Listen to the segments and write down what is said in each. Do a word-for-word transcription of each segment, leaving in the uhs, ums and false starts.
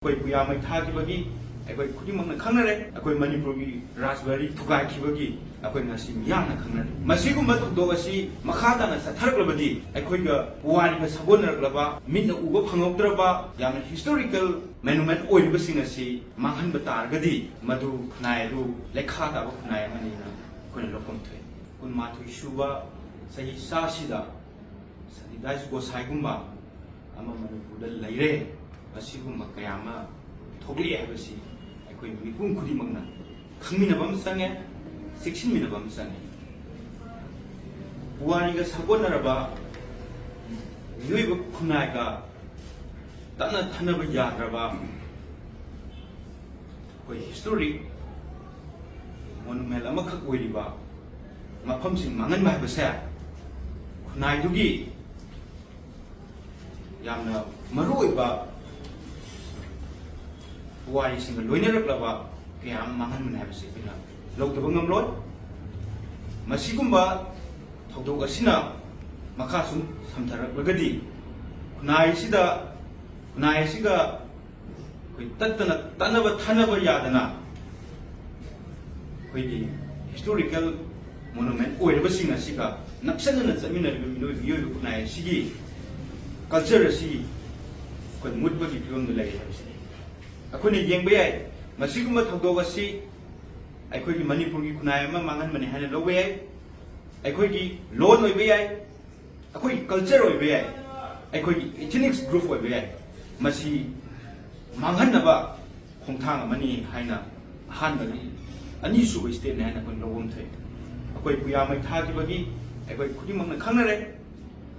ꯑꯩꯈꯣꯏ ꯄꯨꯌꯥꯃꯩ ꯊꯥꯈꯤꯕꯒꯤ ꯑꯩꯈꯣꯏ ꯈꯨꯗꯤꯡꯃꯛꯅ ꯈꯪꯅꯔꯦ꯫ ꯑꯩꯈꯣꯏ ꯃꯅꯤꯄꯨꯔꯒꯤ ꯔꯥꯖꯕꯥꯔꯤ ꯊꯨꯒꯥꯏꯈꯤꯕꯒꯤ ꯑꯩꯈꯣꯏ ꯉꯁꯤ ꯃꯤꯌꯥꯝꯅ ꯈꯪꯅꯔꯦ꯫ ꯃꯁꯤꯒꯨꯝꯕ ꯊꯧꯗꯣꯛ ꯑꯁꯤ ꯃꯈꯥ ꯇꯥꯅ ꯆꯠꯊꯔꯛꯂꯕꯗꯤ ꯑꯩꯈꯣꯏꯒ ꯄꯨꯋꯥꯔꯤꯒ ꯁꯥꯒꯣꯟꯅꯔꯛꯂꯕ, ꯃꯤꯠꯅ ꯎꯕ ꯐꯪꯍꯧꯗ꯭ꯔꯕ ꯌꯥꯝꯅ ꯍꯤꯁꯇꯣꯔꯤꯀꯦꯜ ꯃꯣꯅꯨꯃꯦꯟ ꯑꯣꯏꯔꯤꯕꯁꯤꯡ ꯑꯁꯤ ꯃꯥꯡꯍꯟꯕ ꯇꯥꯔꯒꯗꯤ ꯃꯗꯨ ꯈꯨꯟꯅꯥꯏ ꯑꯗꯨ ꯂꯩꯈꯥ ꯇꯥꯕ ꯈꯨꯟꯅꯥꯏ ꯑꯃꯅꯤꯅ ꯑꯩꯈꯣꯏꯅ ꯂꯧꯐꯝ ꯊꯣꯛꯏ꯫ ꯀꯨꯟꯃꯥꯊꯣꯏ ꯁꯨꯕ ꯆꯍꯤ ꯆꯥꯁꯤꯗ ꯁꯇꯤꯗꯥꯁ ꯒꯣꯁꯥꯏꯒꯨꯝꯕ ꯑꯃ ꯃꯅꯤꯄꯨꯔꯗ ꯂꯩꯔꯦ꯫ ꯑꯁꯤꯒꯨꯝꯕ ꯀꯌꯥ ꯑꯃ ꯊꯣꯛꯂꯛꯑꯦ ꯍꯥꯏꯕꯁꯤ ꯑꯩꯈꯣꯏ ꯃꯤꯄꯨꯝ ꯈꯨꯗꯤꯡꯃꯛꯅ ꯈꯪꯃꯤꯟꯅꯕ ꯑꯃ ꯆꯪꯉꯦ, ꯆꯦꯛꯁꯤꯟꯃꯤꯟꯅꯕ ꯑꯃ ꯆꯪꯉꯦ꯫ ꯄꯨꯋꯥꯔꯤꯒ ꯁꯥꯒꯣꯟꯅꯔꯕ ꯃꯤꯑꯣꯏꯕ ꯈꯨꯟꯅꯥꯏꯒ ꯇꯠꯅ ꯊꯥꯅꯕ ꯌꯥꯗ꯭ꯔꯕ ꯑꯩꯈꯣꯏ ꯍꯤꯁꯇꯣꯔꯤꯛ ꯃꯣꯅꯨꯃꯦꯟ ꯑꯃꯈꯛ ꯑꯣꯏꯔꯤꯕ ꯃꯐꯝꯁꯤꯡ ꯃꯥꯡꯍꯟꯕ ꯍꯥꯏꯕꯁꯦ ꯈꯨꯟꯅꯥꯏꯗꯨꯒꯤ ꯌꯥꯝꯅ ꯃꯔꯨꯑꯣꯏꯕ ꯄꯨꯋꯥꯔꯤꯁꯤꯡꯒ ꯂꯣꯏꯅꯔꯛꯂꯕ ꯀꯌꯥ ꯑꯃ ꯃꯥꯡꯍꯟꯕꯅꯤ ꯍꯥꯏꯕꯁꯤ ꯑꯩꯈꯣꯏꯅ ꯂꯧꯗꯕ ꯉꯝꯂꯣꯏ꯫ ꯃꯁꯤꯒꯨꯝꯕ ꯊꯧꯗꯣꯛ ꯑꯁꯤꯅ ꯃꯈꯥ ꯁꯨꯝ ꯁꯝꯊꯔꯛꯂꯒꯗꯤ ꯈꯨꯟꯅꯥꯏꯁꯤꯗ, ꯈꯨꯟꯅꯥꯏ ꯑꯁꯤꯒ ꯑꯩꯈꯣꯏ ꯇꯠꯇꯅ, ꯇꯠꯅꯕ ꯊꯥꯅꯕ ꯌꯥꯗꯅ ꯑꯩꯈꯣꯏꯒꯤ ꯍꯤꯁꯇꯣꯔꯤꯀꯦꯜ ꯃꯣꯅꯨꯃꯦꯟ ꯑꯣꯏꯔꯕꯁꯤꯡ ꯑꯁꯤꯒ ꯅꯛꯁꯟꯅꯅ ꯆꯠꯃꯤꯟꯅꯔꯤꯕ ꯃꯤꯑꯣꯏ, ꯃꯤꯑꯣꯏꯕ ꯈꯨꯟꯅꯥꯏ ꯑꯁꯤꯒꯤ ꯀꯜꯆꯔ ꯑꯁꯤ ꯑꯩꯈꯣꯏ ꯃꯨꯠꯄꯒꯤ ꯐꯤꯕꯝꯗ ꯂꯩꯔꯦ ꯍꯥꯏꯕꯁꯤꯅꯤ꯫ ꯑꯩꯈꯣꯏꯅ ꯌꯦꯡꯕ ꯌꯥꯏ, ꯃꯁꯤꯒꯨꯝꯕ ꯊꯧꯗꯣꯛ ꯑꯁꯤ ꯑꯩꯈꯣꯏꯒꯤ ꯃꯅꯤꯄꯨꯔꯒꯤ ꯈꯨꯟꯅꯥꯏ ꯑꯃ ꯃꯥꯡꯍꯟꯕꯅꯤ ꯍꯥꯏꯅ ꯂꯧꯕ ꯌꯥꯏ, ꯑꯩꯈꯣꯏꯒꯤ ꯂꯣꯟ ꯑꯣꯏꯕ ꯌꯥꯏ, ꯑꯩꯈꯣꯏꯒꯤ ꯀꯜꯆꯔ ꯑꯣꯏꯕ ꯌꯥꯏ, ꯑꯩꯈꯣꯏꯒꯤ ꯏꯊꯤꯅꯤꯛꯁ ꯒ꯭ꯔꯨꯞ ꯑꯣꯏꯕ ꯌꯥꯏ꯫ ꯃꯁꯤ ꯃꯥꯡꯍꯟꯅꯕ ꯈꯣꯡꯊꯥꯡ ꯑꯃꯅꯤ ꯍꯥꯏꯅ ꯑꯍꯥꯟꯕꯒꯤ, ꯑꯅꯤꯁꯨꯕ ꯁ꯭ꯇꯦꯞꯅꯤ ꯍꯥꯏꯅ ꯑꯩꯈꯣꯏ ꯂꯧꯐꯝ ꯊꯣꯛꯏ꯫ ꯑꯩꯈꯣꯏ ꯄꯨꯌꯥꯃꯩ ꯊꯥꯈꯤꯕꯒꯤ ꯑꯩꯈꯣꯏ ꯈꯨꯗꯤꯡꯃꯛꯅ ꯈꯪꯅꯔꯦ꯫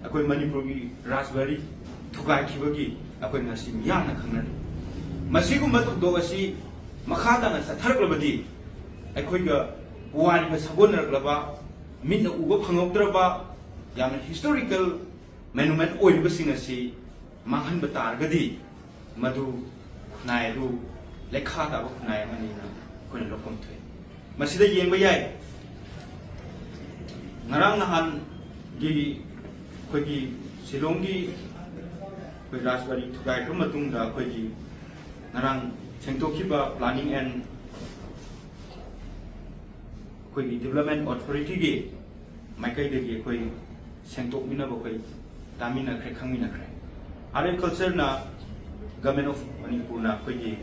ꯑꯩꯈꯣꯏ ꯃꯅꯤꯄꯨꯔꯒꯤ ꯔꯥꯖꯕꯥꯔꯤ ꯊꯨꯒꯥꯏꯈꯤꯕꯒꯤ ꯑꯩꯈꯣꯏ ꯉꯁꯤ ꯃꯤꯌꯥꯝꯅ ꯈꯪꯅꯔꯦ꯫ ꯃꯁꯤꯒꯨꯝꯕ ꯊꯧꯗꯣꯛ ꯑꯁꯤ ꯃꯈꯥ ꯇꯥꯅ ꯆꯠꯊꯔꯛꯂꯕꯗꯤ ꯑꯩꯈꯣꯏꯒ ꯄꯨꯋꯥꯔꯤꯒ ꯁꯥꯒꯣꯟꯅꯔꯛꯂꯕ, ꯃꯤꯠꯅ ꯎꯕ ꯐꯪꯍꯧꯗ꯭ꯔꯕ ꯌꯥꯝꯅ ꯍꯤꯁꯇꯣꯔꯤꯀꯦꯜ ꯃꯣꯅꯨꯃꯦꯟ ꯑꯣꯏꯔꯤꯕꯁꯤꯡ ꯑꯁꯤ ꯃꯥꯡꯍꯟꯕ ꯇꯥꯔꯒꯗꯤ ꯃꯗꯨ ꯈꯨꯟꯅꯥꯏ ꯑꯗꯨ ꯂꯩꯈꯥ ꯇꯥꯕ ꯈꯨꯟꯅꯥꯏ ꯑꯃꯅꯤꯅ ꯑꯩꯈꯣꯏꯅ ꯂꯧꯐꯝ ꯊꯣꯛꯏ꯫ ꯃꯁꯤꯗ ꯌꯦꯡꯕ ꯌꯥꯏ, ꯉꯔꯥꯡ ꯅꯍꯥꯟꯒꯤ ꯑꯩꯈꯣꯏꯒꯤ ꯁꯤꯂꯣꯡꯒꯤ ꯑꯩꯈꯣꯏ ꯔꯥꯖꯕꯥꯔꯤ ꯊꯨꯒꯥꯏꯈ꯭ꯔ ꯃꯇꯨꯡꯗ ꯑꯩꯈꯣꯏꯒꯤ ꯉꯔꯥꯡ ꯁꯦꯡꯗꯣꯛꯈꯤꯕ Planning and ꯑꯩꯈꯣꯏꯒꯤ Development Authority ꯒꯤ ꯃꯥꯏꯀꯩꯗꯒꯤ ꯑꯩꯈꯣꯏ ꯁꯦꯡꯗꯣꯛꯃꯤꯟꯅꯕ ꯑꯩꯈꯣꯏ ꯇꯥꯃꯤꯟꯅꯈ꯭ꯔꯦ, ꯈꯪꯃꯤꯟꯅꯈ꯭ꯔꯦ꯫ Art and Culture ꯅ, Government of Manipur ꯅ ꯑꯩꯈꯣꯏꯒꯤ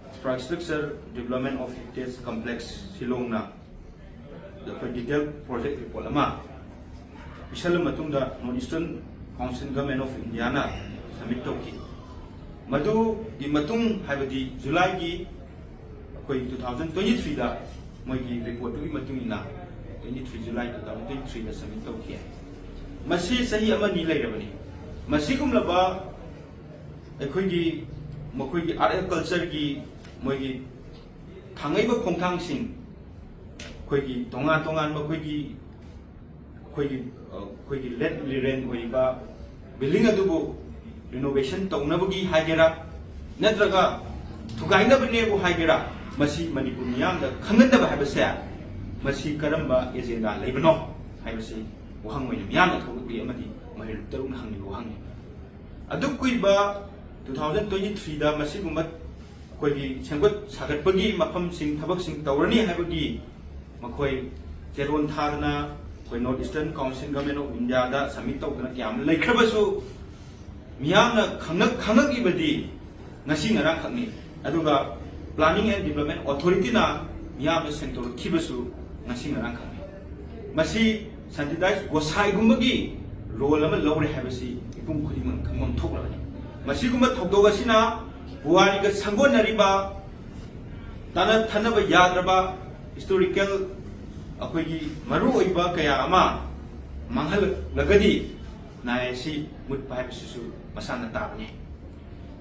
Infrastructure Development of Heritage Complex ꯁꯤꯂꯣꯡꯅ ꯑꯩꯈꯣꯏ detail project report ꯑꯃ ꯄꯤꯁꯜꯂ ꯃꯇꯨꯡꯗ North Eastern Council Government of India ꯅ submit ꯇꯧꯈꯤ꯫ ꯃꯗꯨꯒꯤ ꯃꯇꯨꯡ, ꯍꯥꯏꯕꯗꯤ July ꯒꯤ ꯑꯩꯈꯣꯏ two thousand twenty three ꯗ ꯃꯣꯏꯒꯤ report ꯇꯨꯒꯤ ꯃꯇꯨꯡ ꯏꯟꯅ twenty three July two thousand twenty three ꯗ submit ꯇꯧꯈꯤ꯫ ꯃꯁꯤ ꯆꯍꯤ ꯑꯃꯅꯤ ꯂꯩꯔꯕꯅꯤ꯫ ꯃꯁꯤꯒꯨꯝꯂꯕ ꯑꯩꯈꯣꯏꯒꯤ, ꯃꯈꯣꯏꯒꯤ Art and Culture ꯒꯤ ꯃꯣꯏꯒꯤ ꯊꯥꯡꯉꯩꯕ ꯈꯣꯡꯊꯥꯡꯁꯤꯡ, ꯑꯩꯈꯣꯏꯒꯤ ꯇꯣꯉꯥꯟ ꯇꯣꯉꯥꯟꯕ ꯑꯩꯈꯣꯏꯒꯤ, ꯑꯩꯈꯣꯏꯒꯤ, ꯑ, ꯑꯩꯈꯣꯏꯒꯤ ꯂꯦꯠ ꯂꯤꯔꯦꯟ ꯑꯣꯏꯔꯤꯕ building ꯑꯗꯨꯕꯨ renovation ꯇꯧꯅꯕꯒꯤ ꯍꯥꯏꯒꯦꯔꯥ, ꯅꯠꯇ꯭ꯔꯒ ꯊꯨꯒꯥꯏꯅꯕꯅꯦꯕꯨ ꯍꯥꯏꯒꯦꯔꯥ, ꯃꯁꯤ ꯃꯅꯤꯄꯨꯔ ꯃꯤꯌꯥꯝꯗ ꯈꯪꯍꯟꯗꯕ ꯍꯥꯏꯕꯁꯦ, ꯃꯁꯤ ꯀꯔꯝꯕ agenda ꯂꯩꯕꯅꯣ ꯍꯥꯏꯕꯁꯤ ꯋꯥꯍꯪ ꯑꯣꯏꯅ ꯃꯤꯌꯥꯝꯅ ꯊꯣꯛꯂꯛꯂꯤ ꯑꯃꯗꯤ ꯃꯍꯩꯔꯣꯏ ꯇꯔꯨꯛꯅ ꯍꯪꯂꯤꯕ ꯋꯥꯍꯪꯅꯤ꯫ ꯑꯗꯨꯛ ꯀꯨꯏꯕ two thousand twenty three ꯗ ꯃꯁꯤꯒꯨꯝꯕ ꯑꯩꯈꯣꯏꯒꯤ ꯁꯦꯝꯒꯠ ꯁꯥꯒꯠꯄꯒꯤ ꯃꯐꯝꯁꯤꯡ, ꯊꯕꯛꯁꯤꯡ ꯇꯧꯔꯅꯤ ꯍꯥꯏꯕꯒꯤ ꯃꯈꯣꯏ ꯆꯦꯔꯣꯟ ꯊꯥꯗꯅ ꯑꯩꯈꯣꯏ North Eastern Council Government of India the submit ꯇꯧꯗꯅ ꯀꯌꯥ ꯑꯃ ꯂꯩꯈ꯭ꯔꯕꯁꯨ, ꯃꯤꯌꯥꯝꯅ ꯈꯪꯅ-, ꯈꯪꯉꯛꯂꯤꯕꯗꯤ ꯉꯁꯤ ꯉꯔꯥꯡꯈꯛꯅꯤ꯫ ꯑꯗꯨꯒ Planning and Development Authority ꯅ ꯃꯤꯌꯥꯝꯗ ꯁꯦꯡꯗꯣꯔꯛꯈꯤꯕꯁꯨ ꯉꯁꯤ ꯉꯔꯥꯡꯈꯛꯅꯤ꯫ ꯃꯁꯤ ꯁꯥꯟꯇꯤꯗꯥꯁ ꯒꯣꯁꯥꯏꯒꯨꯝꯕꯒꯤ role ꯑꯃ ꯂꯧꯔꯦ ꯍꯥꯏꯕꯁꯤ ꯃꯤꯄꯨꯝ ꯈꯨꯗꯤꯡꯃꯛꯅ ꯈꯪꯐꯝ ꯊꯣꯛꯂꯕꯅꯤ꯫ ꯃꯁꯤꯒꯨꯝꯕ ꯊꯧꯗꯣꯛ ꯑꯁꯤꯅ ꯄꯨꯋꯥꯔꯤꯒ ꯁꯥꯒꯣꯟꯅꯔꯤꯕ, ꯇꯥꯟꯅ ꯊꯟꯅꯕ ꯌꯥꯗ꯭ꯔꯕ historical ꯑꯩꯈꯣꯏꯒꯤ ꯃꯔꯨꯑꯣꯏꯕ ꯀꯌꯥ ꯑꯃ ꯃꯥꯡꯍꯜꯂꯒꯗꯤ ꯅꯥꯏ ꯑꯁꯤ ꯃꯨꯠꯄ ꯍꯥꯏꯕꯁꯤꯁꯨ ꯃꯁꯥꯅ ꯇꯥꯕꯅꯤ꯫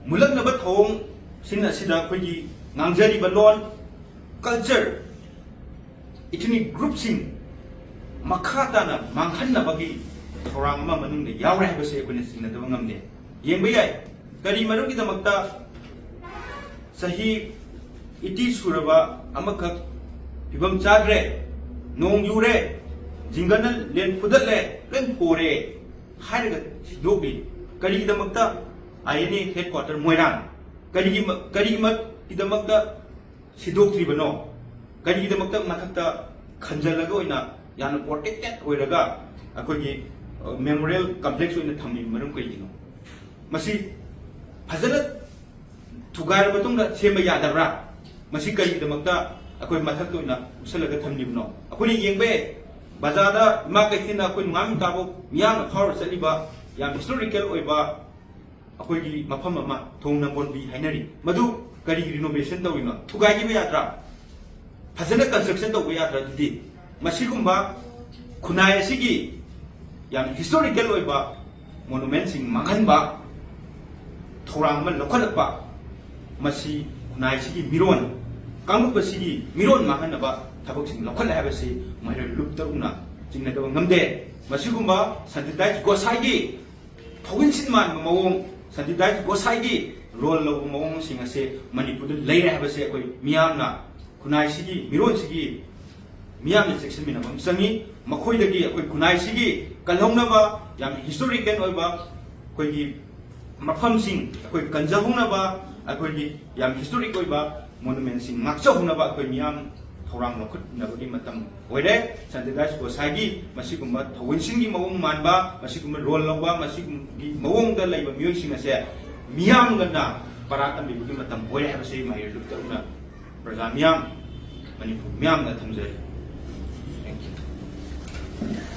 ꯃꯨꯜꯂꯛꯅꯕ ꯊꯧꯑꯣꯡꯁꯤꯡ ꯑꯁꯤꯗ ꯑꯩꯈꯣꯏꯒꯤ ꯉꯥꯡꯖꯔꯤꯕ ꯂꯣꯟ, culture, ethnic group ꯁꯤꯡ ꯃꯈꯥ ꯇꯥꯅ ꯃꯥꯡꯍꯟꯅꯕꯒꯤ ꯊꯧꯔꯥꯡ ꯑꯃ ꯃꯅꯨꯡꯗ ꯌꯥꯎꯔꯦ ꯍꯥꯏꯕꯁꯤ ꯑꯩꯈꯣꯏꯅ ꯆꯤꯡꯅꯗꯕ ꯉꯝꯗꯦ꯫ ꯌꯦꯡꯕ ꯌꯥꯏ, ꯀꯔꯤ ꯃꯔꯝꯒꯤꯗꯃꯛꯇ ꯆꯍꯤ eighty ꯁꯨꯔꯕ ꯑꯃꯈꯛ ꯐꯤꯕꯝ ꯆꯥꯗ꯭ꯔꯦ, ꯅꯣꯡ ꯌꯨꯔꯦ, ꯖꯤꯡꯒꯅ ꯂꯦꯟ ꯐꯨꯗꯠꯂꯦ, ꯂꯣꯏ ꯍꯣꯔꯦ ꯍꯥꯏꯔꯒ ꯁꯤꯗꯣꯛꯂꯤ꯫ ꯀꯔꯤꯒꯤꯗꯃꯛꯇ I N A headquarter ꯃꯣꯏꯔꯥꯡ? ꯀꯔꯤꯒꯤ ꯀꯔꯤꯒꯤꯗꯃꯛꯇ ꯁꯤꯗꯣꯛꯇ꯭ꯔꯤꯕꯅꯣ? ꯀꯔꯤꯒꯤꯗꯃꯛꯇ ꯃꯊꯛꯇ ꯈꯟꯖꯜꯂꯒ ꯑꯣꯏꯅ ꯌꯥꯝꯅ ꯄ꯭ꯔꯣꯇꯦꯛꯇꯦꯠ ꯑꯣꯏꯔꯒ ꯑꯩꯈꯣꯏꯒꯤ ꯃꯦꯃꯣꯔꯤꯌꯦꯜ ꯀꯝꯄ꯭ꯂꯦꯛꯁ ꯑꯣꯏꯅ ꯊꯝꯂꯤꯕ ꯃꯔꯝ ꯀꯩꯒꯤꯅꯣ? ꯃꯁꯤ ꯐꯖꯅ ꯊꯨꯒꯥꯏꯔꯕ ꯃꯇꯨꯡꯗ ꯁꯦꯝꯕ ꯌꯥꯗꯕ꯭ꯔꯥ? ꯃꯁꯤ ꯀꯔꯤꯒꯤꯗꯃꯛꯇ ꯑꯩꯈꯣꯏ ꯃꯊꯛꯇ ꯑꯣꯏꯅ ꯎꯞꯁꯜꯂꯒ ꯊꯝꯂꯤꯕꯅꯣ? ꯑꯩꯈꯣꯏꯅ ꯌꯦꯡꯕ ꯌꯥꯏ, ꯕꯖꯥꯔꯗ ꯏꯃꯥ ꯀꯩꯊꯦꯜꯗ ꯑꯩꯈꯣꯏ ꯅꯣꯡꯉꯥꯟꯕ ꯅꯨꯃꯤꯠ ꯇꯥꯕꯨ ꯃꯤꯌꯥꯝꯅ ꯐꯥꯎꯔ ꯆꯠꯂꯤꯕ ꯌꯥꯝ ꯍꯤꯁꯇꯣꯔꯤꯀꯦꯜ ꯑꯣꯏꯕ ꯑꯩꯈꯣꯏꯒꯤ ꯃꯐꯝ ꯑꯃ, ꯊꯣꯡ ꯅꯝꯕꯣꯜꯕꯤ ꯍꯥꯏꯅꯔꯤ, ꯃꯗꯨ ꯀꯔꯤ ꯔꯤꯅꯣꯚꯦꯁꯟ ꯇꯧꯔꯤꯅꯣ? ꯊꯨꯒꯥꯏꯈꯤꯕ ꯌꯥꯗ꯭ꯔꯥ? ꯐꯖꯅ ꯀꯟꯁꯇ꯭ꯔꯛꯁꯟ ꯇꯧꯕ ꯌꯥꯗ꯭ꯔꯥ? ꯑꯗꯨꯗꯤ ꯃꯁꯤꯒꯨꯝꯕ ꯈꯨꯟꯅꯥꯏ ꯑꯁꯤꯒꯤ ꯌꯥꯝ ꯍꯤꯁꯇꯣꯔꯤꯀꯦꯜ ꯑꯣꯏꯕ ꯃꯣꯅꯨꯃꯦꯟꯁꯤꯡ ꯃꯥꯡꯍꯟꯕ ꯊꯧꯔꯥꯡ ꯑꯃ ꯂꯧꯈꯠꯂꯛꯄ, ꯃꯁꯤ ꯈꯨꯟꯅꯥꯏꯁꯤꯒꯤ ꯃꯤꯔꯣꯟ, ꯀꯥꯡꯂꯨꯞ ꯑꯁꯤꯒꯤ ꯃꯤꯔꯣꯟ ꯃꯥꯡꯍꯟꯅꯕ ꯊꯕꯛꯁꯤꯡ ꯂꯧꯈꯠꯂꯦ ꯍꯥꯏꯕꯁꯤ ꯃꯍꯩꯔꯣꯏ ꯂꯨꯞ ꯇꯔꯨꯛꯅ ꯆꯤꯡꯅꯗꯕ ꯉꯝꯗꯦ꯫ ꯃꯁꯤꯒꯨꯝꯕ ꯁꯟꯇꯤꯗꯥꯏꯁ ꯒꯣꯁꯥꯏꯒꯤ ꯊꯧꯒꯤꯟꯁꯤꯟ ꯃꯥꯟꯕ ꯃꯑꯣꯡ, ꯁꯟꯇꯤꯗꯥꯏꯁ ꯒꯣꯁꯥꯏꯒꯤ ꯔꯣꯜ ꯂꯧꯕ ꯃꯑꯣꯡꯁꯤꯡ ꯑꯁꯦ ꯃꯅꯤꯄꯨꯔꯗ ꯂꯩꯔꯦ ꯍꯥꯏꯕꯁꯦ ꯑꯩꯈꯣꯏ ꯃꯤꯌꯥꯝꯅ, ꯈꯨꯟꯅꯥꯏꯁꯤꯒꯤ ꯃꯤꯔꯣꯟꯁꯤꯒꯤ ꯃꯤꯌꯥꯝꯅ ꯆꯦꯛꯁꯤꯟꯃꯤꯟꯅꯕ ꯑꯃ ꯆꯪꯉꯤ꯫ ꯃꯈꯣꯏꯗꯒꯤ ꯑꯩꯈꯣꯏ ꯈꯨꯟꯅꯥꯏꯁꯤꯒꯤ ꯀꯜꯍꯧꯅꯕ, ꯌꯥꯝ ꯍꯤꯁꯇꯣꯔꯤꯀꯦꯜ ꯑꯣꯏꯕ ꯑꯩꯈꯣꯏꯒꯤ ꯃꯐꯝꯁꯤꯡ ꯑꯩꯈꯣꯏ ꯀꯟꯖꯍꯧꯅꯕ, ꯑꯩꯈꯣꯏꯒꯤ ꯌꯥꯝ ꯍꯤꯁꯇꯣꯔꯤꯛ ꯑꯣꯏꯕ ꯃꯣꯅꯨꯃꯦꯟꯁꯤꯡ ꯉꯥꯛꯆꯍꯧꯅꯕ ꯑꯩꯈꯣꯏ ꯃꯤꯌꯥꯝ ꯊꯧꯔꯥꯡ ꯂꯧꯈꯠꯅꯕꯒꯤ ꯃꯇꯝ ꯑꯣꯏꯔꯦ꯫ ꯁꯟꯇꯤꯗꯥꯏꯁ ꯒꯣꯁꯥꯏꯒꯤ ꯃꯁꯤꯒꯨꯝꯕ ꯊꯧꯑꯣꯏꯁꯤꯡꯒꯤ ꯃꯑꯣꯡ ꯃꯥꯟꯕ, ꯃꯁꯤꯒꯨꯝꯕ ꯔꯣꯜ ꯂꯧꯕ, ꯃꯁꯤꯒꯨꯝꯕꯒꯤ ꯃꯑꯣꯡꯗ ꯂꯩꯕ ꯃꯤꯑꯣꯏꯁꯤꯡ ꯑꯁꯦ ꯃꯤꯌꯥꯝꯒꯅ ꯄꯔꯥ ꯇꯝꯕꯤꯕꯒꯤ ꯃꯇꯝ ꯑꯣꯏꯔꯦ ꯍꯥꯏꯕꯁꯤ ꯃꯍꯩꯔꯣꯏ ꯂꯨꯞ ꯇꯔꯨꯛꯅ ꯄ꯭ꯔꯖꯥ ꯃꯤꯌꯥꯝ, ꯃꯅꯤꯄꯨꯔ ꯃꯤꯌꯥꯝꯗ ꯊꯝꯖꯔꯤ꯫ Thank you꯫